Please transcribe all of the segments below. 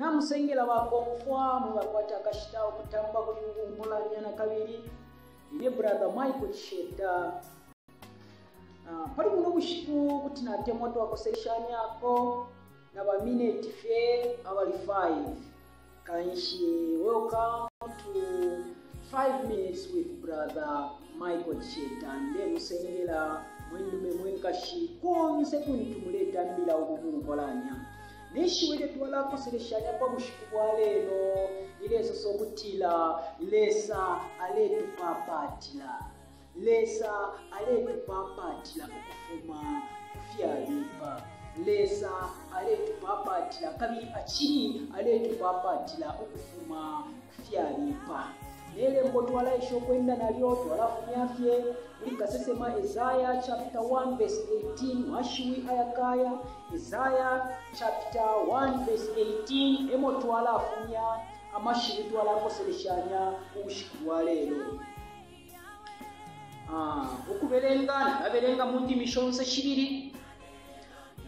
Namusengela bakomfwa mwe bakwata akashita ukutamba kuli ubu nkolanya na kabili. Nine Brother Michael Chisheta. Pali buno bushiku kuti natemwa twakoseleshanyako na ba minute fye abali 5. Kanshi welcome to 5 minutes with Brother Michael Chisheta. Ndemusengela mwendume mwenkashi konse kuntu muletambila ubu bunkolanya. Ne shiwi ilyo twalakoseleshanya pa bushiku bwa lelo lilesosa ukutila Lesa aletupapatila. Lesa aletupapatila ukufuma ku fyabipa. Lesa aletupapatila kabili acili aletupapatila ukufuma ku fyabipa. Ne lembo twalaesha ukwenda nalyo twalafumya fye muli kasesema Esaya chapter 1 verse 18 mashiwi ayakaya. Esaya chapter 1 verse 18 emo twalafumya amashiwi twalakoseleshanya ubushiku bwa lelo. Ukubelenga nalabelenga mu ndimi shonse shibili.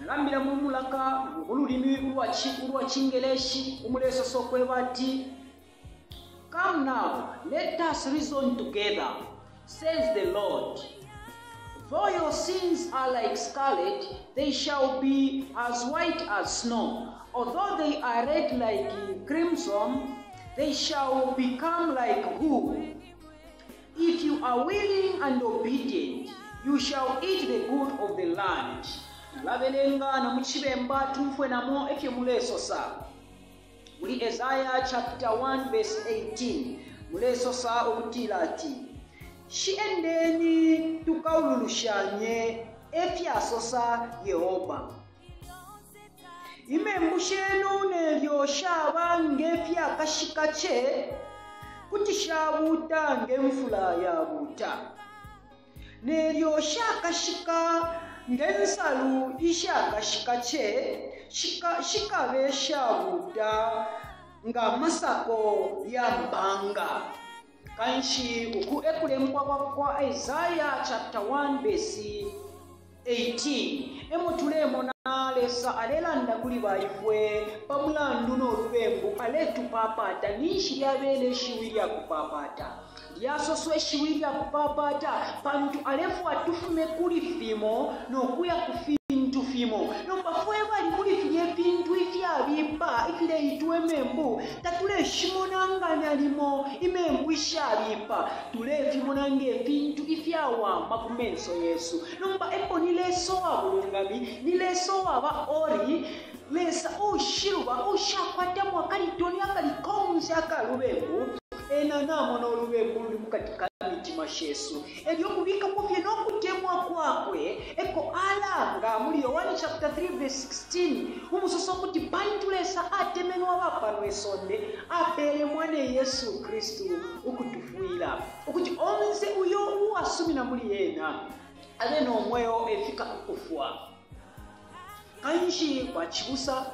Nalambila mu mulaka mu lulimi ulwa Chingeleshi umulesoso kweba ati, Come now, let us reason together, says the Lord. Though your sins are like scarlet, they shall be as white as snow. Although they are red like crimson, they shall become like wool. If you are willing and obedient, you shall eat the good of the land. Nalabelenga na muchibemba tumfwe namo efyo mulesosa. Muli Isaiah chapter 1 verse 18 mulesosa ukutila ati, Shiendeni tukaululushanye efyasosa Yehova. Imembu shenu nelyo shaba ngefyakashika che, kuti shabuta ngemfula yabuta. Nelyo shakashika ngensalu ishakashika che, shikabe shabuta nga masako ya mpanga. Kanshi uku ekulembwa kwa Isaiah chapter 1 verse 18. Emo tulemona Lesa alelanda kuli baifwe pamulandu no lubembu aletupapata ninshi lyabele shiwi lya kupapata. Lyasoswe shiwi lya kupapata pantu alefwa tufume kuli fimo no kuya ku fintu fimo. Nomba fwe bali muli filye fintu ifyabipa ifileitwa imembu tatuleshimona nga nalimo imembu ishabipa, tulefimona nge fintu ifyawama ku menso yesu. Nomba epo ni Lesa wa bulungami, ni Lesa waba ori, Lesa ushiluba ushakwatamo akalitoni akalikonse akalubembu. Ena namona olubembu luli mukati ka mitima shesu. Elyo kubikapo fye n'okutemwa kwakwe eko alanga muli Yohane chapter 3 verse 16 umusoso kuti pantu Lesa atemenwa abapano isonde apele mwane Yesu Kristu ukutufwila ukuti onse uyo uwasumina muli yena abe n'omweo efika kukufwa. Kanshi bachibusa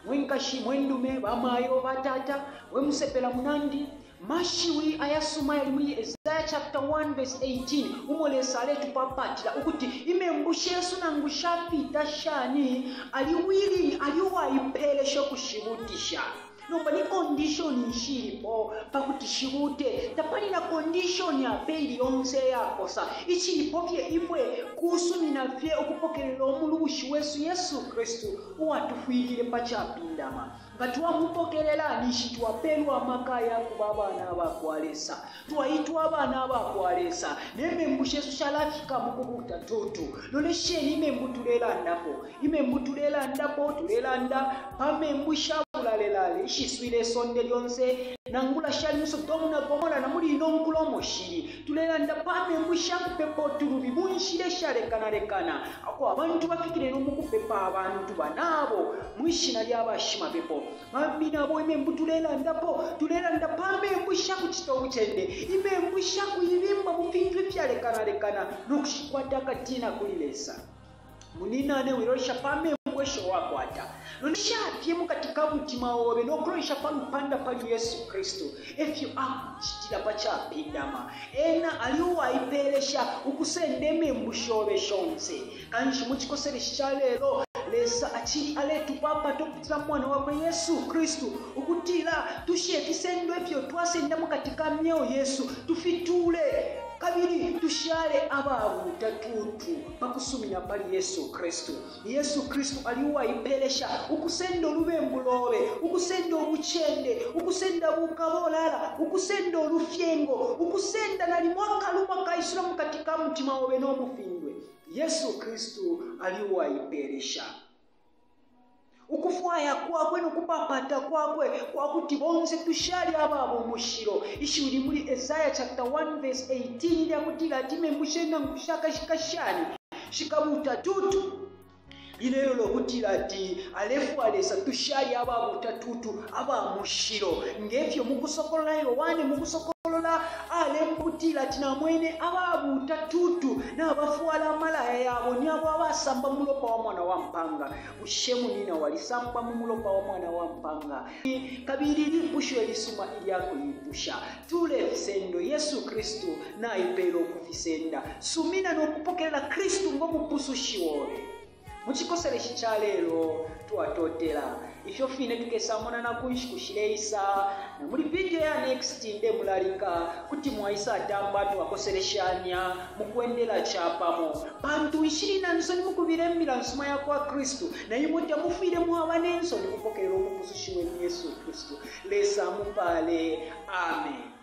mwenkashi mwendume bamayo batata wemusepela munandi mashiwi ayasuma yali muli Isaiah chapter 1 verse 18 umo Lesa aletupapatila ukuti imembu shesu nangu shapita shani ali willing ali uwaipelesha kushibutisha. Nomba ni condition nshilipo pakuti shibute tapali na condition ya peli yonse yakosa ichilipo fye ifwe kusumina fye ukupokelela omulubushi wesu Yesu Kristu uwatufwilile pachapindama. Nga twamupokelela nishi twapelwa amaka ya kuba abana abakwa Lesa, twaitwa abana abakwa Lesa nemembu shesu shalafika mukubuta tutu. Lolesheni imembu tulelandapo, imembu tulelandapo, tulelanda pamembu shabulalelale ishiswile sonde lyonse nangula shali mu Sodomu na Gomora na muli ino nkulo moshili. Tulelanda pamembu shakupepa otulubi munshile shalekanalekana ako abantu bafikile no mukupepa abantu banabo mwishina lyabashimapepo. Bambi nabo imembu tulelandapo, tulelanda pamembu shakuchita obuchende, imembu shakuyibimba mu fintu ifyalekanalekana nokushikwata akatina kuli Lesa. Muninane wilolesha pamembu esho wakwata lolesha fye mukati ka mutima obe nokulolesha palupanda pali Yesu Kristu efyo akuchitila pachapindama. Ena ali uwaipelesha ukusenda emembu shobe shonse. Kanshi muchikoselesha cha lelo Lesa Lesa acili aletupapata ukupitila mu Mwana wakwe Yesu Kristu ukutila tushe ifisendo ifyo twasenda mu kati ka myeo yesu, tufituule kabili tushale ababuuta tuutu pa kusumina pali Yesu Kristu. Yesu Kristu ali uwaipelesha ukusenda ulubembu lobe, ukusenda ubucende, ukusenda bukabolala, ukusenda ulufyengo, ukusenda nalimo akalumwa kaisula mu kati ka mutima obe no mufindwe. Yesu Kristu ali uwaipelesha. Ukufwaya kwakwe no kupapata kwakwe kwa kuti bonse tushale aba bumushilo. Ishiwi li muli Esaya chapter 1 verse 18 ilya kutila ati imembu shenu nangu shakashika shani shikabuuta tutu. Lilelola ukutila ati alefwaya Lesa tushale ababuuta tutu aba mushilo nge fyo mu Kusokolola Yohane mu Kusokolola alemba ukutila ati namwene ababuuta tutu nabafwala amalaya yabo ni abo abasamba mu mulopa wa Mwana wa Mpanga. Bushe munyina walisamba mu mulopa wa Mwana wa Mpanga? Kabili lipusho ilisuma ilya kuipusha. Tule fisendo, Yesu Kristu naipela ukufisenda. Sumina no kupokelela Kristu ngo Mupusushi obe. Mu cikoseleshi ca lelo, twatotela. Ifyo fine tukesamonana ku nshiku shileisa, na muli video ya next ndemulalika kuti mwaisatamba twakoseleshanya mu kwendela capamo. Pantu nshili na nsoni mu kubila imbila nsuma ya kwa Kristu, na imwe tamufwile mwaba ne nsoni kupokelela Umupusushi wenu Yesu Kristu. Lesa amupaale. Amen.